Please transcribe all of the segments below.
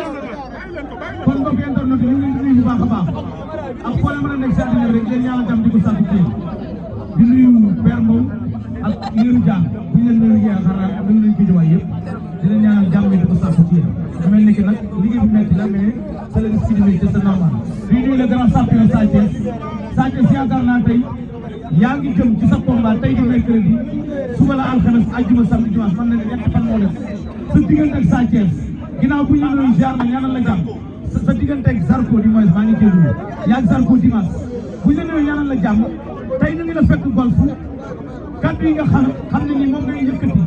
kon mbokk internet yi ñu ngi nuyu bu baax a baax ak foo leen mën a nekk si àddina rek yéen ñaanal jàmm di ko sàkku ci di nuyu Père Mbow ak Lirou Diane bu ñu leen nuyu yaakaar naa am nañu ko jëwaay yëpp di leen ñaanal jàmm di ko sàkku ci yéen mel ni que nag liggéey bi metti la mais c'est le risque du métier c'est normal di nuyu le grand champion Sa Thiès yaakaar naa tey yaa ngi jëm ci sa combat tey di mercredi suba la alxames àjjuma samedi dimanche man na ne ñetti fan moo def sa diggante ak Sa Thiès ginnaaw bu ñu nuyu jaar na ñaanal la jàmm sa diggante ak Zarko di moins maa ngi jégalu yaa ngi Zarko dimanche bu ñu nuyu ñaanal la jàmm tey ñu ngi la fekk golf kàddu yi nga xam ne ni moom ngay yëkkati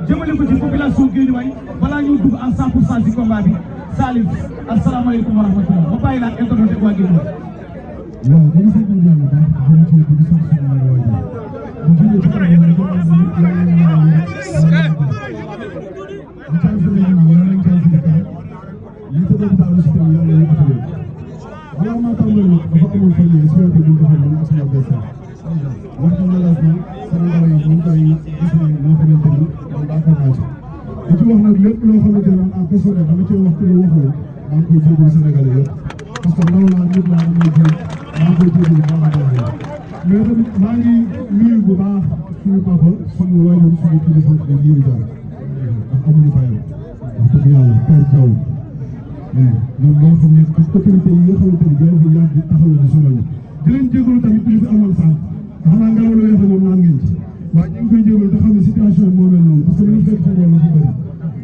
jëmale ko ci population Guédiawaye balaa ñu dugg en 100% ci combat bi Salif asalaamaaleykum wa rahmatulah ma bàyyi laa internet ak waa Guédiawaye. waaw dañu seetlu ne daal dañu ci di sant suñu waay bu jógee ci kanam ñu ko ñu caay fi ñu lañ caay fi kanam li ko doon taal ci tam yàlla ñu ko tëjee balaa maa tàmbali nag dafa amoon fan yii si wàllu bi ñu defal man ak sama adversaire wax ci engagement Sénégalais yi ñu koy gis ne loo xamante ni man d'accord naa ci di ci wax nag lépp loo xamante ni man en personne dama cee wax ci lu waxul maa ngi koy jégalu Sénégalais yëpp parce que ndaw laa nit laa damay jéem maa ngi koy jégalu baax a baax mais tamit maa ngi nuyu bu baax suñu papa suñu waajur suñu kilifa di Lirou Diane ndax amuñu fayam wax dëgg yàlla Père Diaw mais ñoom ñoo xam ne ak autorité yi nga xamante ni ñoo fi yàgg di taxaw di sonal di leen jégalu tamit li fi amoon sànq xam naa ngelaw lu weex moom naan ngeen ci waaye ñu ngi koy jégalu te xam ne situation moo mel noonu parce que li ñu fekk ci ngoon la fa bëri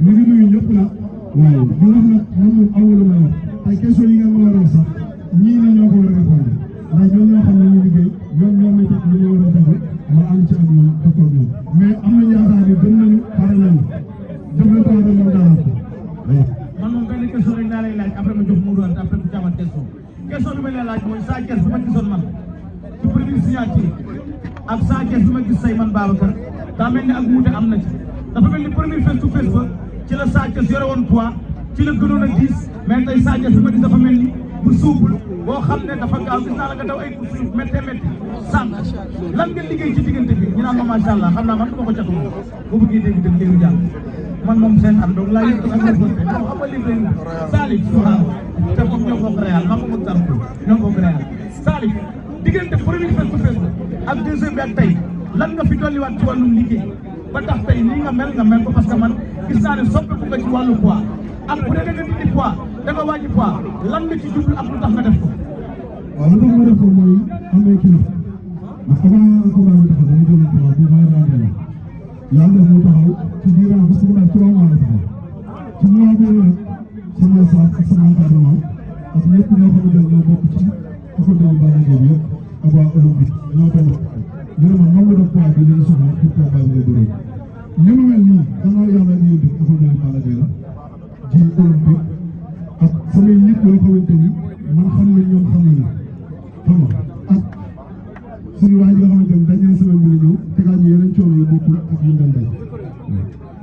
ñu ngi nuyu ñëpp nag waaye di wax nag man moom amoo lu may wax tey question yi ngeen ma war a wax sax ñii ni ñoo ko war a répondre ndax ñoom ñoo xam ne ñu liggéey ñoom ñoo may teg li ñu war a defal ma ànd ci ak ñoom d'accord ñoom mais am nañu yaakaar ni gën nañu pare nañu def leen ko wax moom daanaka waaw. man moom benn question rek naa lay laaj après ma jox Modou Anta après bu ci amaat question bi ma lay laaj mooy Sa Thiès bi ma gisoon man ci premier signature ak Sa Thiès bi ma gis say man Babacar daa mel ni ak wuute am na ci dafa mel ni premier face to face ba ci la Sa Thiès yore woon poids ci la gënoon a diis mais tey Sa Thiès bi ma gis dafa mel ni bu suubul boo xam ne dafa gaaw gis naa la nga daw ay courses yu méttee métti sànq lan nga liggéey ci diggante bi ñu naan ma macha allah xam naa man du ma ko catu boo bëggee dégg dëgg Lirou Diane man moom seen am donc laa yëg ak ma bonte non xam nga léegi Salif waaw te moom ñoo bokk Real maa ko mën Zarko ñoo bokk Real Salif diggante premier face to face ak deuxième bi ak tey lan nga fi dolliwaat ci wàllum liggéey ba tax tey nii nga mel ko parce que man gis naa ne soppeeku nga ci wàllu poids ak bu dee da nga dindi poids da nga wàññi poids lan nga ci jublu ak lu tax nga def ko. waaw lu tax ma def ko mooy amee kilifa ndax avant combat bi taxaw dama jëloon poids bu may rentré yàlla def mu taxaw ci biir parce que mu daal 3 mois la taxaw ci mois boobu nag sama staff ak sama encadrement ak ñëpp ñoo xamante ne ñoo bokk ci école de Balla Gaye bi yëpp ak waa olympique ñoo toog ñu ne ma nombre de poids bi lañu soxla pour combat bi nga bëri li mu mel nii gannaaw yàlla di yóbbu école de Balla Gaye la ci olympique ak samay nit yoo xamante ni man xam nañ ñoom xam nañu xam nga ak suñu waa ji nga xamante ni dañu ne semaine bi la ñëw tegaat ñu yeneen coono yu bokkul ak yu ñu doon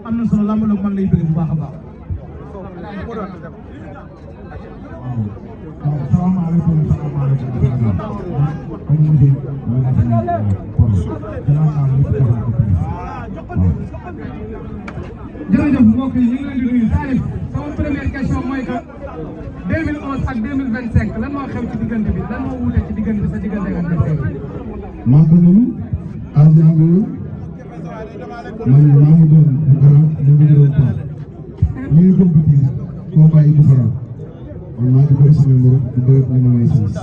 am na solo lamb nag maa ngi lay bëgg bu baax a baax. waaw salaamaaleykum jërëjëf mbokk yi ñu ngi leen di nuyu Salif sama première question mooy que 2011 ak 2025 lan moo xew ci diggante bi lan moo wuute ci diggante bi sa diggante ak adversaire bi. maa ngi doon Asia Ngolo man maa ngi doon grand ñu ngi doon Paa ñu ngi compétir combat yi différent man maa ngi bëri sama mbir di bëri ñu ma may sens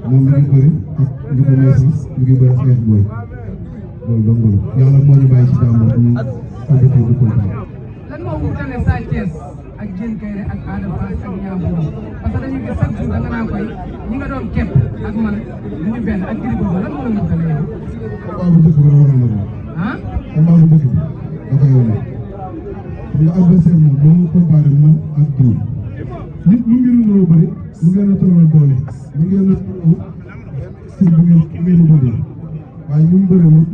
moom mi ngi bëri ak ñu ko may sens ñu ngi bëri xeex booy loolu dong la yàlla moo ñu bàyyi ci jàmm ñu compétir di kontaan. lan moo wutale Sa Thiès ak Diène Kaïré ak Ada Fass ak Niang Bou parce que dañuy gis chaque jour da nga naan koy ñi nga doon képp ak man du ñu benn ak Gris Bordeaux lan moo la wutale yow. combat bu njëkk bi la waroon na ah. combat bu njëkk bi da koy wane xam nga adversaire moom boo comparé moom ak Gris nit mu ngi doon bëri mu ngeen a tolloo doole mu ngeen a tolloo si bu ngeen bëri waaye ñu bëri moom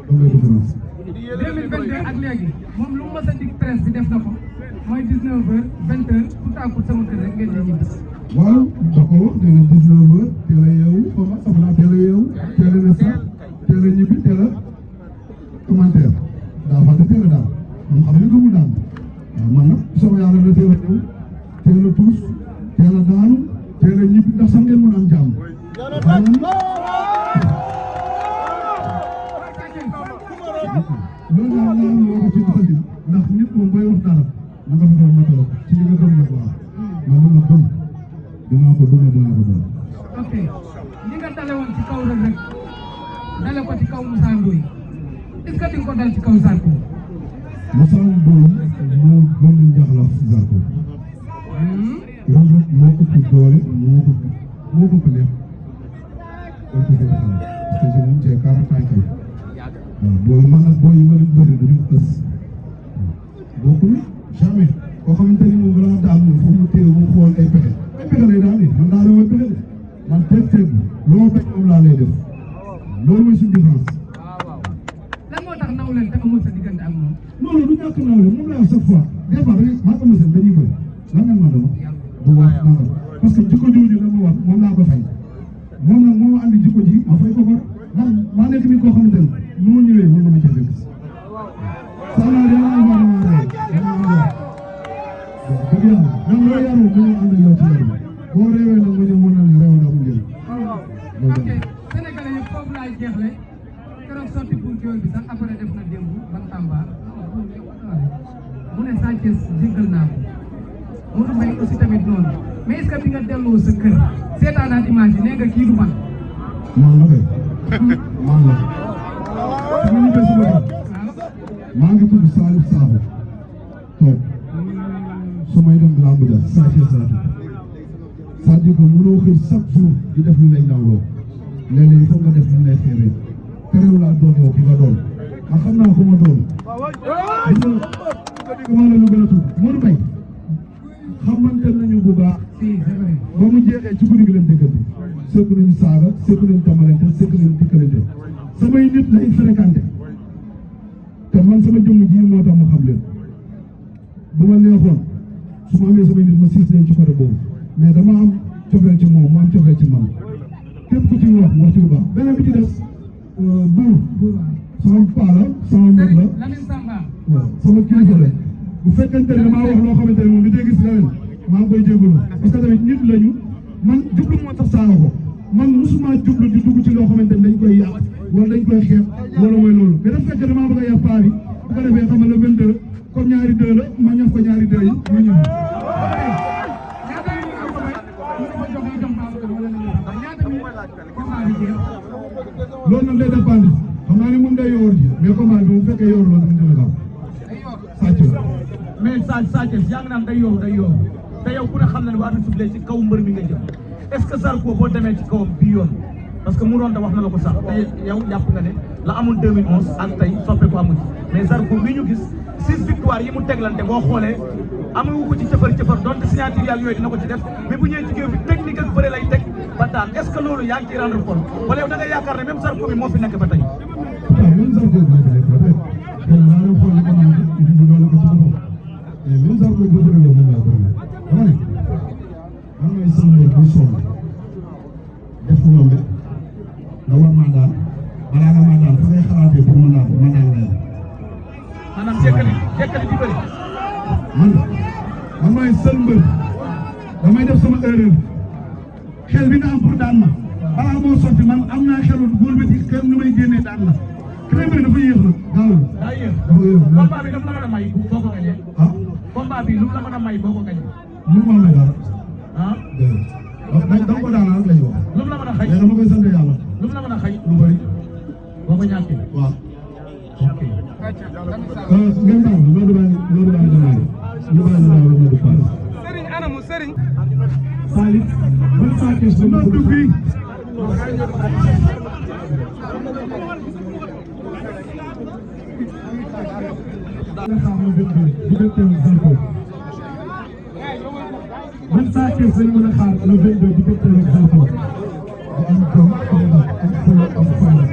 loolu lay différence. 2022 ak léegi moom lu mu mës a dig presse bi def na ko mooy 19h 20h tout à coup sama kër rek ngeen di ñibbi. waaw da ko wax nee na 19h teel a yeewu xaw ma xam naa teel a yeewu teel a ne sax teel a ñibbi teel a commentaire daa fàtte teel a daal man xam nga gëmul daal waaw man nag soobee yàlla na teel a ñëw teel a tuus teel a daanu teel a ñibbi ndax sax ngeen mën a am jàmm. loolu daal laa moo ko ci xandi ndax nit moom booy wax dara na nga fexe mataloo ci li nga gëm nag waaw man li ma gëm dinaa ko doon. ok li nga dale woon ci kaw Reug Reug dale ko ci kaw Moussa Ndoye est-ce que di nga ko dal ci kaw Zarko. Moussa Ndoye moo gën a njaxlaf si Zarko. Reug Reug moo ëpp doole moo ëpp lépp dañ ko fekk xam parce que ci moom c'est 40 ans kay waaw booy man ak booy yi ma leen bëri duñu ës bokkul jamais koo xamante ni moom balaa daal moom foog mu téye mu xool ay pexe lay daal man daal mooy pexe de man teg loo bañ moom laa lay def loolu mooy suñu différence. lan moo tax naw leen te amul sa diggante ak moom. loolu du ñàkk naw leen moom laa chaque fois des fois rek maa ko mos a dañuy bëri lan ngeen ma dama du wax nangam parce que jikko jooju la ma wax moom laa ko fay moom nag moo andi jikko ji ma fay ko ko man maa nekk ni koo xamante ne nu ma ñëwee mën nga ma ca fekk saa naa dina ma wax dëgg yàlla même loo yaroo mu ñëw ànd ak yow ci yar bi boo réewee nag ma ñëw mën na ne réew daa mu njëriñ. ok Sénégalais yëpp foofu laay jeexle keroog sorti pour Gueweul bi sax après def na démb ban Tamba mu ne Sa Thiès jéggal naa ko Modou Mbaye aussi tamit noonu mais est-ce que bi nga delloo sa kër seetaanaat image yi nee nga kii du man. man la kay man la te ma ñibbee sama kër maa ngi tudd Salif Sakho toog su may dem làmb ja Sa Thiès laa tudd c'est-à-dire que mënoo xëy chaque jour di def lu lay nawloo léeg-léeg il faut nga def lu lay xeebee terew laa doon yow ki nga doon man xam naa ko ma doon maa la lu gën a tudd Modou Mbaye xamante nañu bu baax ba mu jeexee ci guddi gi leen déggante sëkk nañu saaga sëkk nañu tamalante sëkk nañu dikkalante samay nit lay fréquenté te man sama jëmm ji moo tax ma xam leen bu ma neexoon su ma amee samay nit ma siis leen ci côté boobu mais dama am cofeel ci moom mu am cofeel ci man képp ku ci wax mu wax ci lu baax beneen bi ci des buur sama paa la sama mag la waaw sama kilifa la bu fekkente ne damaa wax loo xamante ne moom li dee gis leneen maa ngi koy jégalu parce que tamit nit lañu man jublu moo tax saaga ko man musuma jublu di dugg ci loo xamante ne dañ koy yàq wala dañ koy xeeb wala mooy loolu mais dafa fekk damaa bëgg a yàq paa bi bu ko defee xam nga le 22 comme ñaari 2 la ma ñaf ko ñaari 2 yi ñu ñëw. loolu nag day dépendre xam naa ne moom day yor ji mais comment bi bu fekkee yor la dama dina gaaw sàcc la. mais Sa Thiès yaa ngi naan day yor te yow ku ne xam na ne bu àdduna suflee ci kaw mbër mi nga jëm est-ce que Zarko boo demee ci kawam bii yoon parce que mu doon da wax na la ko sax te yow jàpp nga ne la amul 2011 ak tey soppeeku amul mais Zarko mi ñu gis 6 victoires yi mu teglante boo xoolee amu ko ci cëfar donte signature yàlla yooyu dina ko ci def mais bu ñëwee ci géew bi technique ak bëre lay teg ba daan est-ce que loolu yaa ngi ciy rendre compte wala yow da nga yaakaar ne même Zarko bi moo fi nekk ba tey. waaw même Zarko bi moo fi nekk ba tey kon naa leen xool ko naan indi loolu ko ci boppam mais même Zarko bi bëri la moom laa bëri dama ne man mooy sàmm bu sonn def ko yomb nga war maa daal balaa nga maa daal fa ngay xalaatee pour ma daal la yow. maanaam jekkali di bëri. man mooy sën mbër damay def sama erreur xel bi nga am pour daan ma balaa moo sotti man am naa xelu góor bi ci kenn nu may génnee daan la keneen bëri dafa yéex na gaawul. daa yéex dafa yéex combat bi dafa la mën a may boo ko gañee. ah combat bi lu la mën a may boo ko gañee. lu ma may dara. ah déedéet da nga ko daanal lay wax. lu mu la mën a xëy mais dama koy sant yàlla. lu mu la mën a xëy lu bëri. boo ko ñàkkee. waaw. ok. ngeen baal ma loolu baa ngi demee ñu baal ma loolu moo di paase. Serigne anamu Serigne. Salif ban Sa Thiès ba mu dugg fii. ban Sa Thiès lañ mën a xaar le 22 diggante ak Zarko bu am jom am fula am fayda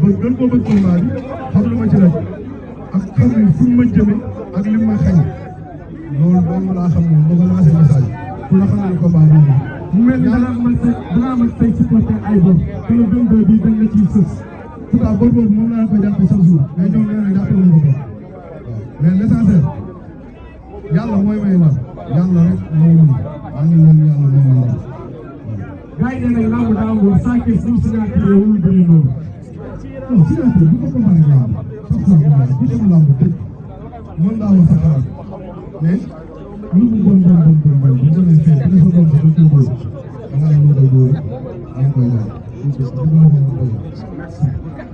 ba gën koo bëgg combat bi xam lu ma ci rek ak xam ne fu ma jëme ak li ma xañ loolu dong laa xam moom boo ko lancé message pour la xam ne combat bi mu mel ni danaa ma say supporter ay bor te le 22 bi dañ la ciy sës tout à bor boobu moom laa koy jàppe chaque jour mais ñoom nee na jàppe nañu ko mais l'essentiel yàlla mooy may ndam yàlla rek moo mën maa ngi ñaan yàlla moo mën ndam. gars yi nee nañ lamb daa wóor Sa Thiès suñu signature wul bëri noonu. non signature bu ko comparé ak lamb sax sax bu dem lamb dëgg mën ngaa wax sa xalaat mais lu mu bon bu ñu demee fee ku ne sa doom sa doom ko góor da ngaa am koy góor am koy laaj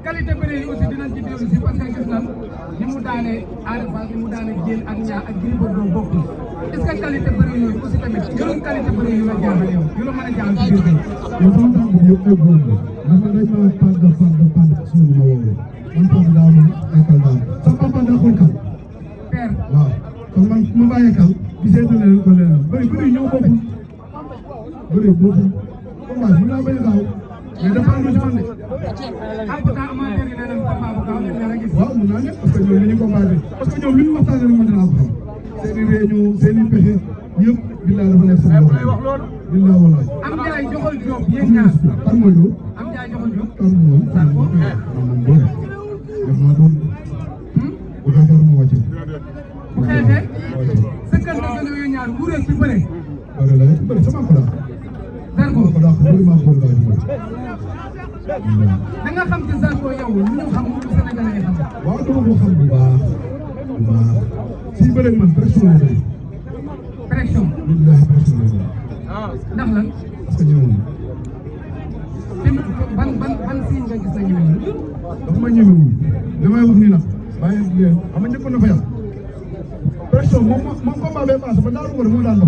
qualité bëre yi aussi dinañ ci dellu si parce que gis nañ ni mu daane Ada Fass ni mu daane Diène ak Niang ak Gris Bordeaux bokk est-ce que qualité bëre yooyu aussi tamit gënoon qualité bëre yu la jaaxal yow yu la mën a jaaxal ci biir yow sama tànk bi yëpp ay góor la dafa dañ ma pàdd suñu ma woowee man pàdd daa ma ay kal daal sama papa daa koy kal père waaw kon man ma bàyyee kal gisee na leen ko leen bëri ñoo bokkul combat bi naa bañ a gaaw mais dafa am lu ci man de en tout cas amateur yi nee nañ combat bu gaaw lañ leen a gis waaw mun naa nekk parce que ñoom li ñu combatté parce que ñoom li ñu waxtaanee rek man dinaa ko xam seen i réunion seen i pexe yëpp billaay dafa nekk sama bopp billaay wallaay am jaay joxal Diop yéen ñaar kan mooy loolu am jaay joxal Diop kan mooy Sarko moom doon def naa doon bu fekkee mu wàcce bu xeexee sa kër nga gën a yooyu ñaar wuree ci bëre bëri la bëri sama ko daal Zarko ko daal bëri maa ko daal di da nga xam ci Zarko yow lu ñu xam lu Sénégalais yi xam waaw dama ko xam bu baax si bëri man pression la bëri pression billahi pression la bëri ndax lan parce que ñëwoon ban signe nga gis na ñëwoon dafa ma ñëwewul li may wax nii nag bàyyi leen xam nga njëkkoon na fa yàq pression moom combat bee passé ba daanu ko de moo daan ko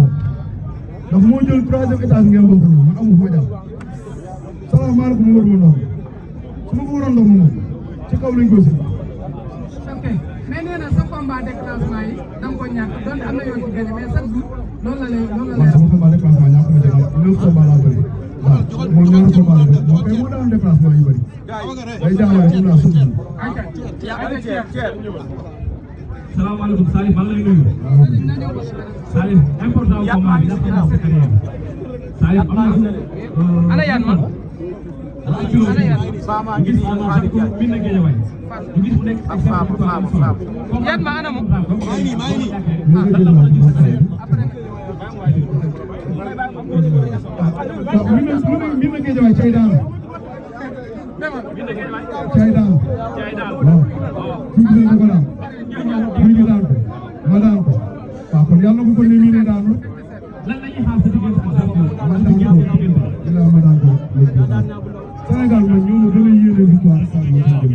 ndax moo jël troisième étage ngeen bokk nii man amul fu ma jàpp salaamaaleykum mu war ma ndox su ma ko waroon ndox moom ci kaw lañ koy si ok mais nee na sa combat déclenchement yi da nga ko ñàkk donc am na yoo ci gagné mais chaque jour loolu la lay man sama combat déclenchement ñàkk ma jël 9 combat laa bëri waaw moom ñaari combat la bëri moom kay moo daan déclenchement yu bëri day jaawale moom laa suuf salaamaaleykum Salif man lay nuyu. Salif important combat bi dafa am sa carrière. Salif am na. ana yan man. ana yan. ñu gis Zarko mi na Guédiawaye. ñu gis mu nekk exemple bu am solo. yan ma ana mu. maa ngi nii. mi na Guédiawaye cay daal. cay daal. waaw. tuuti na ko daal. ñu daan ko ma daan ko waaw kon yàlla bu ko ne mii ne daanu lan la ñuy xaar sa diggante ak Zarko ma daan ko dinaa ma daan ko Sénégal man ñoo ma gën a yéene victoire confiance bi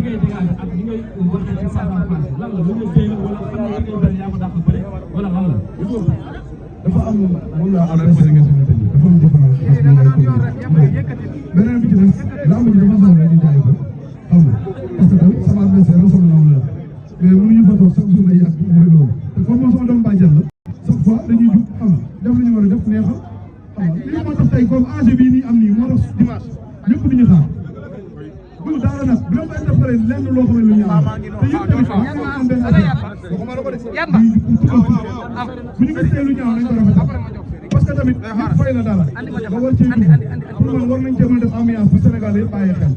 ngay dégagé ak li ngay waxee ci face à face lan la lu nga téye wala xam nga li ngay bëri yaa ko dàq bëre wala lan la dafa am moom laa adressé nga xamante ni dafa am différence beneen bi ci des lamb ji dafa soxla ñu jaay ko xam nga parce que tamit sama adversaire la sama naw la mais mënuñu fa toog chaque jour day yàgg mooy loolu te comme moom sama doom bàjjen la chaque fois dañuy jug xam nga def li ñu war a def neexal xam nga li moo tax tey comme enjeu bii nii am nii moo tax dimanche ñëpp di ñu xaar bu daara nag bu la ko interpellé lenn loo xam ne lu ñu am te yëpp tamit am benn affaire bu ñu gisee lu ñaaw nañ ko rafetal parce que tamit nit fay la dara nga war cee dugg pour man war nañ cee mën a def ambiance bu Sénégal yëpp bàyyi xel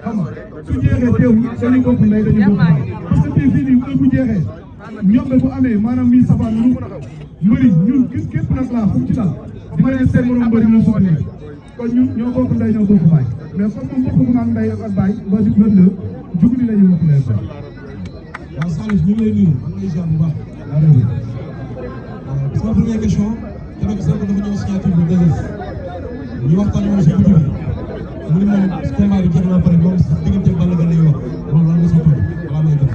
xam nga su jeexee teewul dañuy bokk ndey dañuy bokk baay parce que tey fii nii bu jeexee ñoom bu amee maanaam mii safaan lu mbëri ñun képp nag laa fu ci daal dina leen seen morom mbëri mu soxla kon ñun ñoo bokk ndey ñoo bokk baay mais comme moom bokk ko ak ndey ak baay ba di 22 jug ni la ñuy wax leen sax. waaw Salif ñu ngi lay nuyu maa ngi lay ziar bu baax. sama première question keroog Zarko dafa ñëw signature bu dëgër ñu waxtaan moom si guddi bi mu ne moom combat bi jeex na pare moom si diggante Balla Gaye lay wax loolu lan la si tudd balaa may def.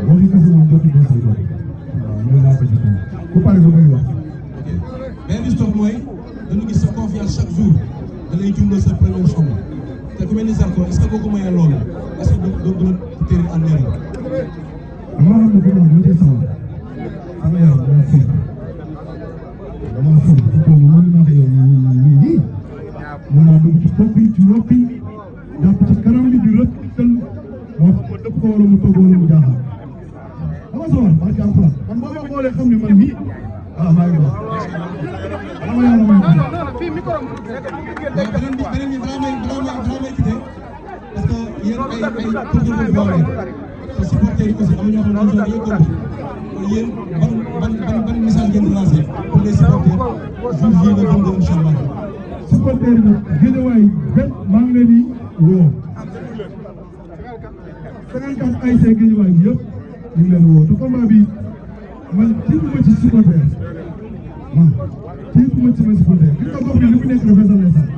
waxi kese moom dootul doon say doon waaw loolu laa ko jotee ku pare ba koy wax. ok mais li si topp mooy dañu gis sa confiance chaque jour da lay jumbal sa premier somb te ku mel ni Zarko est-ce que boo ko mayee loolu est-ce que doo la téere en erreur. dama xam ne que moom dama cee sawar sama yaram dama fóot dama fóot ci tool bi mën naa ko yow nii mën naa dugg ci bopp yi ci lopp yi jàpp ci kanam bi di rëkkal moo xam ma dëpp ko wala mu toog wala mu jaaxal dama sawar barke alxuraan man boo ma xoolee xam ne man mii ah maa ngi wax dama yàlla may waaw beneen bi balaa may quitté parce que yéen ay porte-voix te supporters yi aussi am na ñoo xam ne dañoo yëg yéen ban message ngeen di lancé pour les supporters jour J le 22 incha allah. supporters yi nag Guédiawaye bépp maa ngi leen di woo 54 ASC Guédiawaye bi yëpp ñu ngi leen woo te combat bi man tiituma ci supporter waaw tiituma ci sama supporter gis nga gox bi li mu nekk dafay sax sax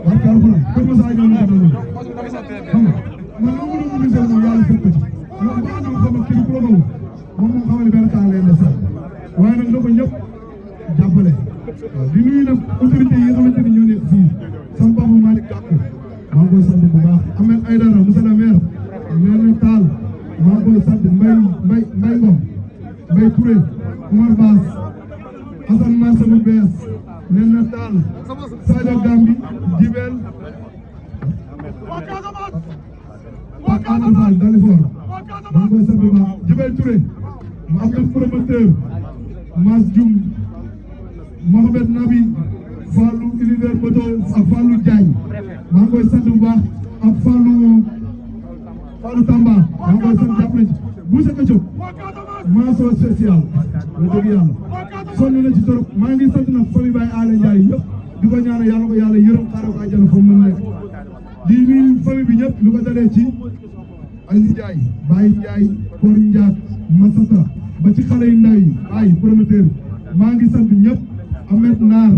waaw kàr fu la kër ma saa ñëw na ko doon xam nga man lu mu doon mobilisé moom yàlla fekk ko ci moom baax na xam nga kii ku la ko moom moo xamal ne benn temps lay def sax waaye nag na ko ñëpp jàppale waaw di nuyu nag autorité yi nga xamante ni ñoo nekk fii sama papa Malick Gakou maa ngi koy sant bu baax Ahmed Aïdara monsieur le maire Néné Tall maa ngi koy sant Mbaye Ngom Mbaye Touré Oumar Bass Assane Massa bu bees Néné Tall Sadio Gambi Djibel Pakana Fall Dalifor maa ngi koy sant bu baax Djibel Touré mu am na promoteur Mas Dioum Mohamed Nabi Fallou univers moto ak Fallou Diagne maa ngi koy sant bu baax ak Fallou Tamba maa ngi koy sant jàpp na ci Boussa Ketchup mention spéciale la dëgg yàlla sonn na ci trop maa ngi sant nag famille Baye Alé Ndiaye yëpp di ko ñaanal yàlla ko yàlla yërëm xaaral ko àjjana fa mu nekk di nuyu famille bi ñëpp lu ko dalee ci Aziz Ndiaye Baye Ndiaye Kor Ndiak Massata ba ci xale yu ndaw yi ay promoteur maa ngi sant ñëpp Ahmed Naar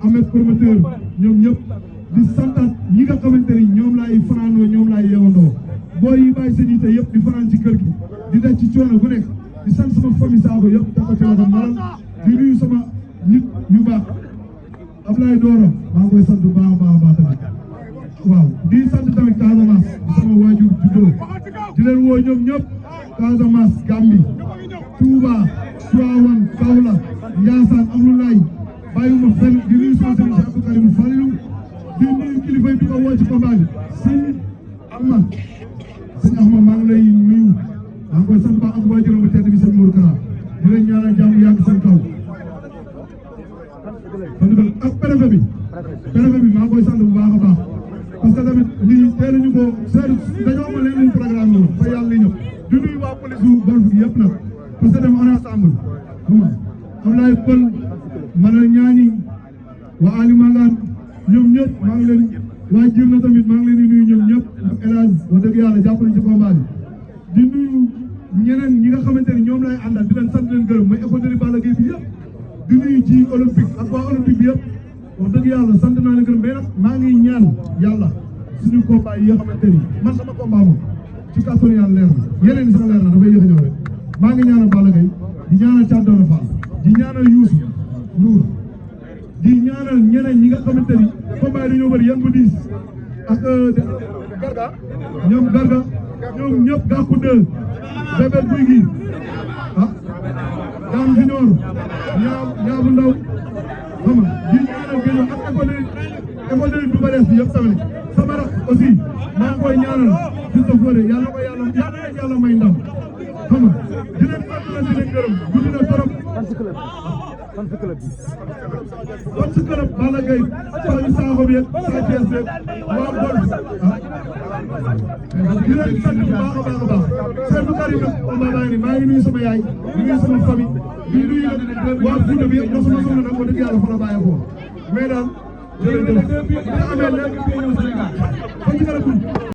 Ahmed promoteur ñoom ñëpp di santaat ñi nga xamante ni ñoom laay fanaanoo ñoom laay yeewandoo booy yi bàyyi seen yite yëpp di fanaan ci kër gi di def ci coono bu nekk di sant sama famille saako yëpp da ko ci loxo maral di nuyu sama nit ñu baax Ablaye Doro maa ngi koy sant bu baax a baax tamit waaw di sant tamit Casamance di sama waajur juddoo di leen woo ñoom ñëpp Casamance Gambie Touba Tivaouane Kaolack Ndiassane Amloulaye bàyyiwuma fenn di nuyu sama sëriñ si Abdou Karim Fallou di nuyu kilifa yi di ko woo ci combat bi sëñ Ahmad maa ngi lay nuyu maa ngi koy sant baax ak waajuram bu tedd bi sëñ Mourou Kara di leen ñaanal jàmm yàgg seen kaw ak préfet bi maa ngi koy sant bu baax a baax parce que tamit lii teel ñu ko seetlu dañoo ma leen programme woon fa yàlla li ñëw di nuyu waa police bu golf gi yëpp nag parce que dem on ensemble xam nga Ablaye Pël Manal Ñaani waa Ali Mangane ñoom ñëpp maa ngi leen waa jir na tamit maa ngi leen di nuyu ñoom ñëpp ak El Hadj wax dëgg yàlla jàpp nañ ci combat bi di nuyu ñeneen ñi nga xamante ni ñoom laay àndal di leen sant leen gërëm mooy école de Balla Gaye bi yëpp di nuyu ci olympique ak waa olympique bi yëpp wax dëgg yàlla sant naa leen gërëm mais nag maa ngi ñaan yàlla suñu combat yi nga xamante ni man sama combat moom ci kàttanu yàlla leer na yeneen i sax leer na dafay yéex a ñëw rek maa ngi ñaanal Balla Gaye di ñaanal Thiat Daouda Fall di ñaanal Youssou Ndour di ñaanal ñeneen ñi nga xamante ni combat yi dañoo bëri yan bu diis ak Garga ñoom ñëpp Gàkku 2 Bébé Guy gi Dame Junior ñaabu ndaw xam nga di ñaanal génn ak école de du ba des bi yëpp tamit sama rak aussi maa ngi koy ñaanal di ko fóore yàlla ko yàlla may ndam xam nga di leen sant leen di leen gërëm guddi na torop fan si club Balla Gaye Fallou Sakho bi Sa Thiès bi waa golf di leen sant bu baax a baax Seydou Karim nag maa ngi nuyu sama yaay di nuyu sama famille di nuyu nag waa Fouta bi yëpp ndax sama soxna nag ko dëgg yàlla fa la bàyyeekoo mais daal jërëjëf